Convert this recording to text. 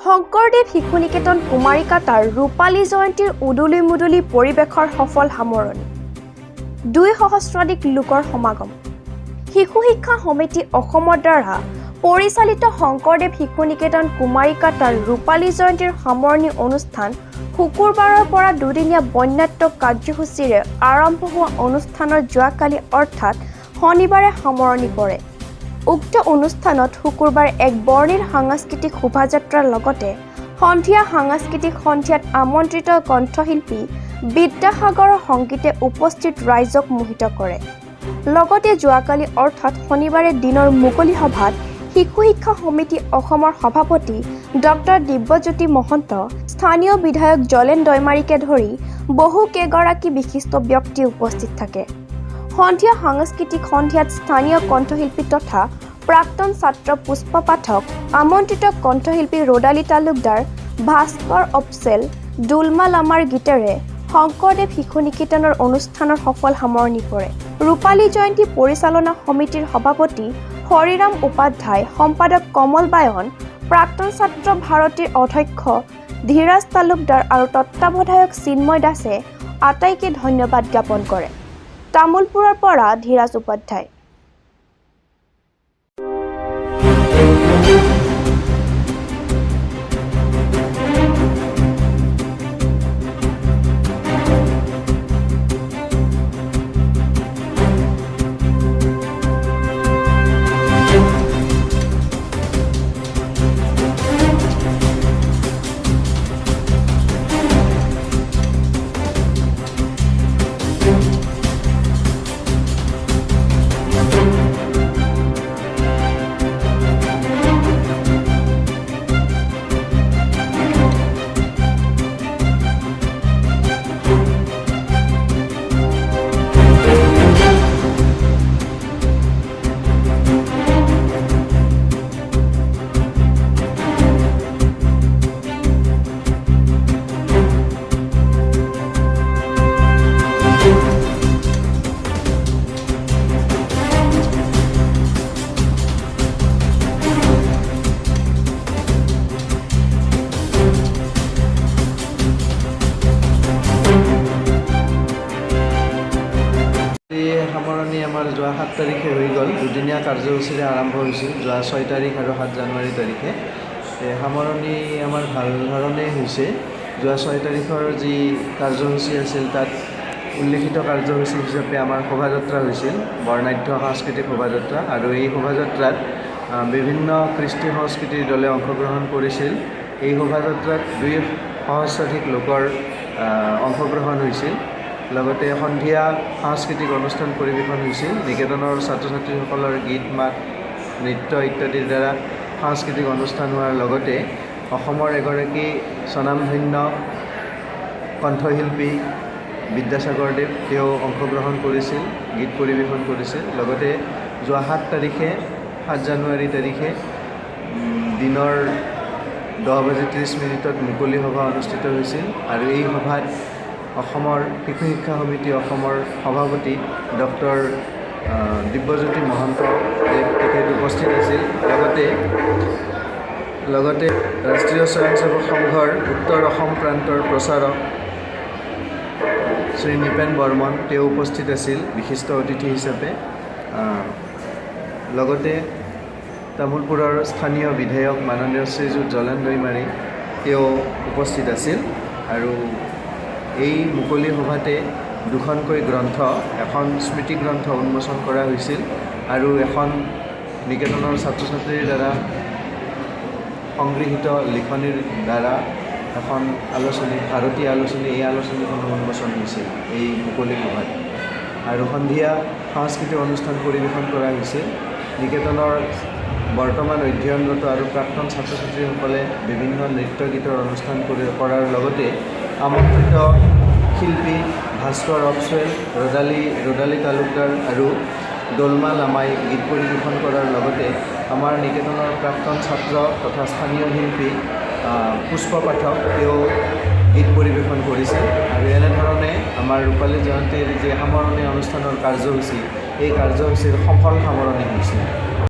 শংকৰদেৱ শিশু নিকেতন কুমাৰীকাটাৰ ৰূপালী জয়ন্তীৰ উদুলি মুদুলি পৰিৱেশৰ সফল সামৰণি। 2 সহস্ৰাধিক লোকৰ সমাগম। শিশু শিক্ষা সমিতি অসমৰ দ্বাৰা পৰিচালিত শংকৰদেৱ শিশু নিকেতন কুমাৰীকাটাৰ ৰূপালী জয়ন্তীৰ সামৰণি অনুষ্ঠান শুকুৰবাৰৰ পৰা দুদিনীয়া বৰ্ণাঢ্য কাৰ্যসূচীৰে আৰম্ভ হোৱা অনুষ্ঠানৰ যোৱাকালি অৰ্থাৎ শনিবাৰে সামৰণি পৰে। উক্ত অনুষ্ঠানত শুকুৰবাৰে এক বৰ্ণিল সাংস্কৃতিক শোভাযাত্ৰাৰ লগতে সন্ধিয়া সাংস্কৃতিক সন্ধিয়াত আমন্ত্ৰিত কণ্ঠশিল্পী বিদ্যাসাগৰৰ সংগীতে উপস্থিত ৰাইজক মোহিত কৰে। লগতে যোৱাকালি অৰ্থাৎ শনিবাৰে দিনৰ মুকলি সভাত শিশু শিক্ষা সমিতি অসমৰ সভাপতি ডক্টৰ দিব্যজ্যোতি মহন্ত, স্থানীয় বিধায়ক জলেন দৈমাৰীকে ধৰি বহু কেইগৰাকী বিশিষ্ট ব্যক্তি উপস্থিত থাকে। সন্ধিয়া সাংস্কৃতিক সন্ধিয়াত স্থানীয় কণ্ঠশিল্পী তথা প্ৰাক্তন ছাত্ৰ পুষ্প পাঠক, আমন্ত্ৰিত কণ্ঠশিল্পী ৰ'দালী তালুকদাৰ, ভাস্কৰ অপচেল, দুলমা লামাৰ গীতেৰে শংকৰদেৱ শিশু নিকেতনৰ অনুষ্ঠানৰ সফল সামৰণি পৰে। ৰূপালী জয়ন্তী পৰিচালনা সমিতিৰ সভাপতি হৰিৰাম উপাধ্যায়, সম্পাদক কমল বায়ন, প্ৰাক্তন ছাত্ৰ ভাৰতীৰ অধ্যক্ষ ধীৰাজ তালুকদাৰ আৰু তত্ত্বাৱধায়ক চিন্ময় দাসে আটাইকে ধন্যবাদ জ্ঞাপন কৰে। তামুলপুৰৰ পৰা ধীৰাজ উপাধ্যায়। এই সামৰণি আমাৰ যোৱা 7 তাৰিখে হৈ গ'ল। দুদিনীয়া কাৰ্যসূচীৰে আৰম্ভ হৈছিল যোৱা 6 তাৰিখ আৰু 7 জানুৱাৰী তাৰিখে। এই সামৰণি আমাৰ ভাল ধৰণেই হৈছে। যোৱা 6 তাৰিখৰ যি কাৰ্যসূচী আছিল, তাত উল্লেখিত কাৰ্যসূচী হিচাপে আমাৰ শোভাযাত্ৰা হৈছিল, বৰ্ণাঢ্য সাংস্কৃতিক শোভাযাত্ৰা। আৰু এই শোভাযাত্ৰাত বিভিন্ন কৃষ্টি সংস্কৃতিৰ দলে অংশগ্ৰহণ কৰিছিল। এই শোভাযাত্ৰাত 2 সহস্ৰাধিক লোকৰ অংশগ্ৰহণ হৈছিল। লগতে সন্ধিয়া সাংস্কৃতিক অনুষ্ঠান পৰিৱেশন হৈছিল। নিকেতনৰ ছাত্ৰ ছাত্ৰীসকলৰ গীত মাত, নৃত্য ইত্যাদিৰ দ্বাৰা সাংস্কৃতিক অনুষ্ঠান হোৱাৰ লগতে অসমৰ এগৰাকী স্বনামধন্য কণ্ঠশিল্পী বিদ্যাসাগৰদেৱ, তেওঁ অংশগ্ৰহণ কৰিছিল, গীত পৰিৱেশন কৰিছিল। লগতে যোৱা 7 তাৰিখে, 7 জানুৱাৰী তাৰিখে দিনৰ 10 বাজি 30 মিনিটত মুকলি সভা অনুষ্ঠিত হৈছিল আৰু এই সভাত অসমৰ শিশু শিক্ষা সমিতি অসমৰ সভাপতি ডক্টৰ দিব্যজ্যোতি মহন্ত দেৱ, তেখেত উপস্থিত আছিল। লগতে ৰাষ্ট্ৰীয় স্বয়ংসেৱক সংঘৰ উত্তৰ অসম প্ৰান্তৰ প্ৰচাৰক শ্ৰী নৃপেন বৰ্মন, তেওঁ উপস্থিত আছিল বিশিষ্ট অতিথি হিচাপে। লগতে তামোলপুৰৰ স্থানীয় বিধায়ক মাননীয় শ্ৰীযুত জলেন দৈমাৰী, তেওঁ উপস্থিত আছিল। আৰু এই মুকলি সভাতে দুখনকৈ গ্ৰন্থ, এখন স্মৃতিগ্ৰন্থ উন্মোচন কৰা হৈছিল আৰু এখন নিকেতনৰ ছাত্ৰ ছাত্ৰীৰ দ্বাৰা সংগৃহীত লিখনিৰ দ্বাৰা এখন আলোচনী, ভাৰতীয় আলোচনী, এই আলোচনীখনো উন্মোচন হৈছিল এই মুকলি সভাত। আৰু সন্ধিয়া সাংস্কৃতিক অনুষ্ঠান পৰিৱেশন কৰা হৈছিল। নিকেতনৰ বৰ্তমান অধ্যয়নৰত আৰু প্ৰাক্তন ছাত্ৰ ছাত্ৰীসকলে বিভিন্ন নৃত্য গীতৰ অনুষ্ঠান কৰাৰ লগতে আমন্ত্ৰিত শিল্পী ভাস্কৰ অপচেল, ৰ'দালী তালুকদাৰ আৰু দলমা লামাই গীত পৰিৱেশন কৰাৰ লগতে আমাৰ নিকেতনৰ প্ৰাক্তন ছাত্ৰ তথা স্থানীয় শিল্পী পুষ্প পাঠক, তেওঁ গীত পৰিৱেশন কৰিছিল। আৰু এনেধৰণে আমাৰ ৰূপালী জয়ন্তীৰ যি সামৰণি অনুষ্ঠানৰ কাৰ্যসূচী, এই কাৰ্যসূচীৰ সফল সামৰণি হৈছিল।